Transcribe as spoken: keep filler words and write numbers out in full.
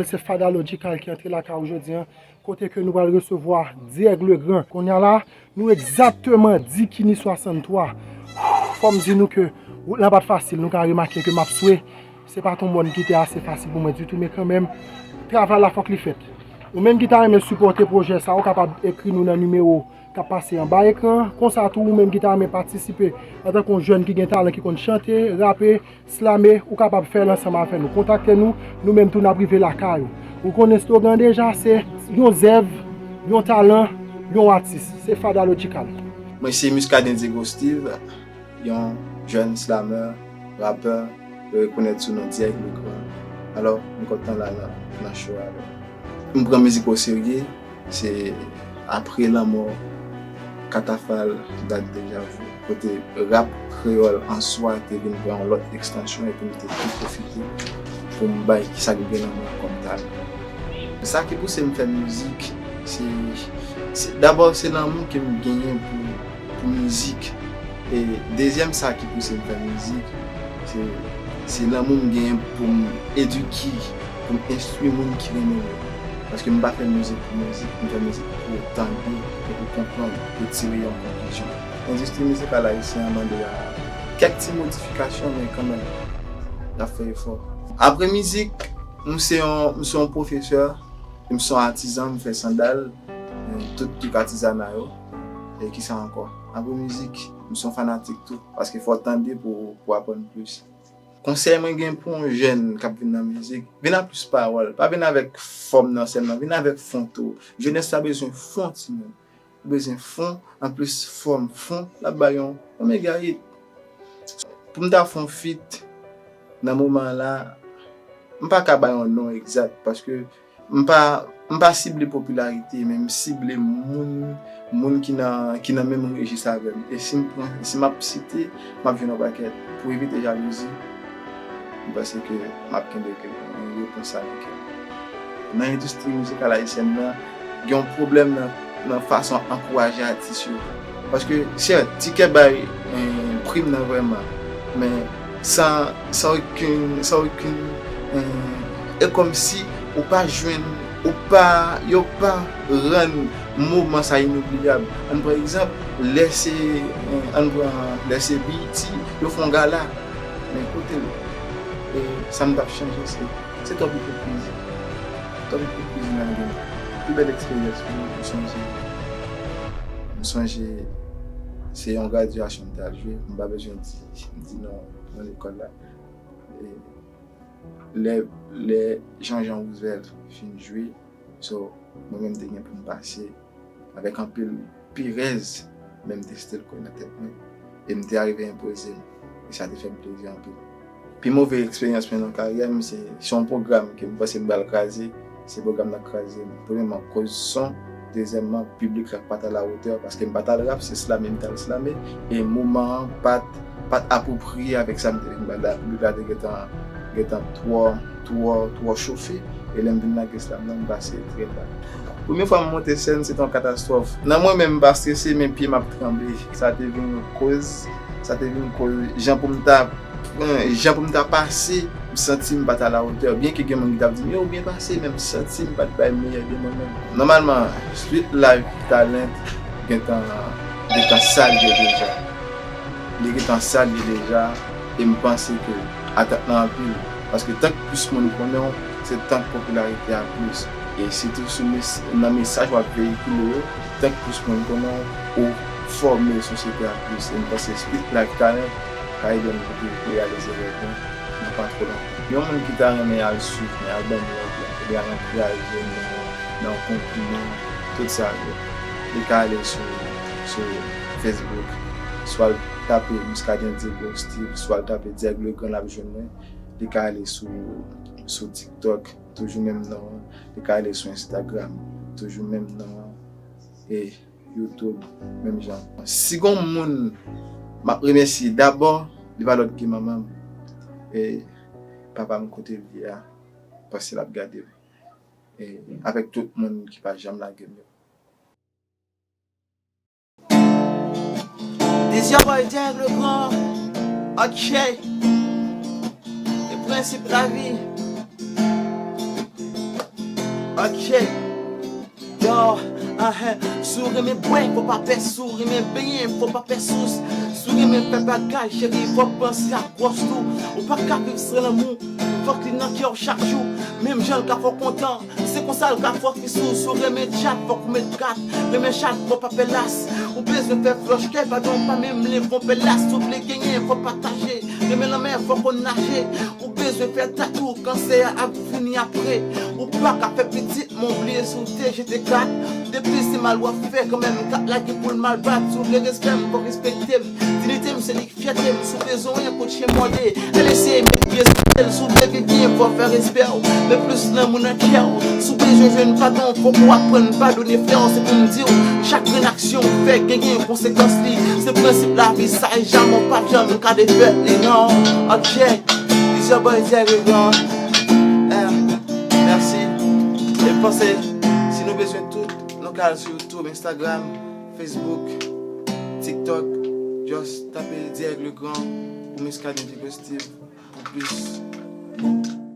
Se Fada Logical ki antre lakay ou jodi a, kote ke nou pral resevwa Dieg Legrand. Kounye a la, nou egzakteman di kini swasanntwa. Fò m di nou ke wout lan pa t fasil, nou ka remake ke m ap swe. Se pa t yon mòn ki te ase fasil pou mwen ditou, men kanmenm, travay la fòk li fèt. Ou menm ki ta renmen sipòte pwojè sa, ou kapab ekri nou nan nimewo k ap pase anba ekran an. Konsa tou, ou menm ki ta renmen patisipe antanke yon jèn ki gen talan, ki konn chante, rape, slame, ou kapab fè l ansanm avè nou. Kontakte nou, nou menm tou n ap rive lakay ou. Ou konnen slogan an deja, se yon zèv, yon talan, yon atis. Se Fada Logical. Mwen se Muscadin Diego Steve, yon jèn slamè, rapè, yo rekonèt sou non Dieg Legrand. Alò, m kontan la nan, nan show a. M pran mizik oserye, se apre lanmò Katafal, dat deja vu, kote rap kreyòl an swa te vin pran yon lòt ekstansyon epi m te tou pwofite pou m bay sa k gen nan mwen kòm talan. Sa ki pouse m fè mizik, se, se, dabò, se lanmou ke m genyen pou, pou mizik. E dezyèm sa ki pouse m fè mizik, se, se lanmou m genyen pou m edike, pou m enstwi moun ki renmen yo. Paske m pa fè mizik pou mizik, m fè mizik pou tande e pou konprann, pou tire yon konklizyon. Endistri mizikal ayisyen an mande a kèk ti modifikasyon, men kanmenm, n ap fè efò. Apre mizik, m se yon, m se yon pwofesè, m se yon atizan, m fè sandal, e tout trik atizana yo. E kisa ankò? Apre mizik, m se yon fanatik tou, paske fò w tande pou, pou w aprann plis. Konsèy mwen gen pou yon jèn k ap vin nan mizik, vin ak plis pawòl. Pa vin avèk fòm nan sèlman, vin avèk fon tou. Jenès la bezwen fon, timoun. Ou bezwen fon, anplis fòm fon, l ap bay yon, yon mega hit. Pou m ta fè yon feat, nan moman an la, m pa ka bay yon non egzak, paske m pa, m pa sible popilarite, men m sible moun, moun ki nan, ki nan menm rejis avè m. E si m pran, si m ap site, m ap jwenn yon pakèt. Pou evite jalouzi, m panse ke m ap kenbe ke yon repons sa nan kè m. Nan endistri mizikal ayisyèn nan, gen yon pwoblèm nan, nan fason ankouraje atis yo. Paske, sèt, tikè bay, eh, prim nan vrèman, men san, san okenn, san okenn, eh, e kòmsi ou pa jwenn, ou pa, yo pa rann moman sa inobliyab. Ann pran egzanp, lè se, eh, ann pran, lè se B E T, yo fè yon gala. Men kote l? E sa m t ap chanje, se, se twòp ipokrizi. Twòp ipokrizi nan game. Pi bèl eksperyans pou mwen, m sonje, m sonje se yon gradyasyon m t al jwe, m pa bezwen di, di non, non lekòl la. E lè, lè Jean Jean Roosevelt fin jwe, so, mwen menm te gen pou m pase avèk anpil perèz, men m te still kwè nan tèt mwen. E m te arive enpoze m. E sa te fè m plezi anpil. Pi move eksperyans mwen nan karyè m, se, se yon pwogram ke m panse m pral kraze. Se pwogram nan k kraze m. Premyèman, koz son. Dezyèmman, piblik la pa t alarotè, paske m pa t al rap, se slame m t al slame. E moman an pa t, pa t apwopriye avèk sa m te vin bay la. Piblik la te gentan, gentan twò, twò, twò chofe. E lè m vin lage slam nan, m pase trè mal. Premye fwa m monte sèn, se te yon katastwòf. Nan mwen menm, m pa strese, men pye m ap tranble. Sa te vin koz, sa te vin koz, jan pou m ta, jan pou m ta pase, m santi m pa t alatè. Byenke gen moun ki t ap di m, "Yo, ou byen pase," men m santi m pa t bay meyè de mwen menm. Nòmalman, Sweet Life Talent gentan, gentan sa l ye deja. Li gentan sa l ye deja, e m panse ke atant lan anpil. Paske tank plis moun konnen w, se tank popilarite a plis. E sitou sou mes-, nan mesaj w ap veyikile yo, tank plis moun konnen w, ou fòme sosyete a plis. E m panse Sweet Life Talent ka ede m pou m reyalize rèv mwen nan pa twò lontan. Yon moun ki ta renmen al swiv mwen, al ban m love la, oubyen al ankouraje m nan, nan konpliman, tout sa yo, li ka ale sou, sou Facebook, swa l tape Muscadin Diego Steve, swa l tape Dieg Legrand, l ap jwenn mwen. Li ka ale sou, sou TikTok, toujou menm non an. Li ka ale sou Instagram, toujou menm non an. E YouTube, menm jan. Si gon moun m ap remèsye dabò, li pa lòt ke manman m. E papa m kote l ye a, paske l ap gade m. E avèk tout moun ki pa janm lage m yo. This your boy Dieg Legrand. Ok. Le principe de la vie. Yeah. Yo, ahè, si w renmen bwè, fò pa pè. Si w renmen benyen, fò pa pè sous. Si w renmen fè bagay, cheri, fò w panse ak gwòs tou. Ou pa ka viv san lanmou. Fòk li nan kè w chak jou. Menm jan l ka fè w kontan, se konsa l ka fè w fi sou. Si w renmen tchat, fòk ou met kat. Renmen chat, fò pa pè las. Ou bezwen fè flòch kè, padon, pa menm leve yon pè las. Si w vle genyen, fò pataje. Renmen lanmè, fòk ou naje. Ou bezwen fè tatou, kansè a ap vini apre. Ou pa ka fè pitit, men w bliye si w te jete kat. Depi se mal w ap fè, kanmenm kat la gen pou l mal bat. Si w vle respè m, fòk respekte m. Diyite m, se li k fyète m. Si w bezwen anyen, kout chen mòde. Al eseye met pye sou l. Si w vle viv byen, fò w fè respè w. Met plis lanmou nan kè w. Si w bezwen jwenn padon, fòk ou aprann padone frè w. Se pou m di w, chak grenn aksyon w fè genyen konsekans li. Se prensip lavi sa, e jamè w p ap janm ka defèt li, non. Ok. It's your boy Thierry Grand. Eh, mèsi. E panse, si nou bezwen tout, nou ka al sou YouTube, Instagram, Facebook, TikTok. Just tape Thierry Legrand ou Muscadin Vigo Steve pou plis.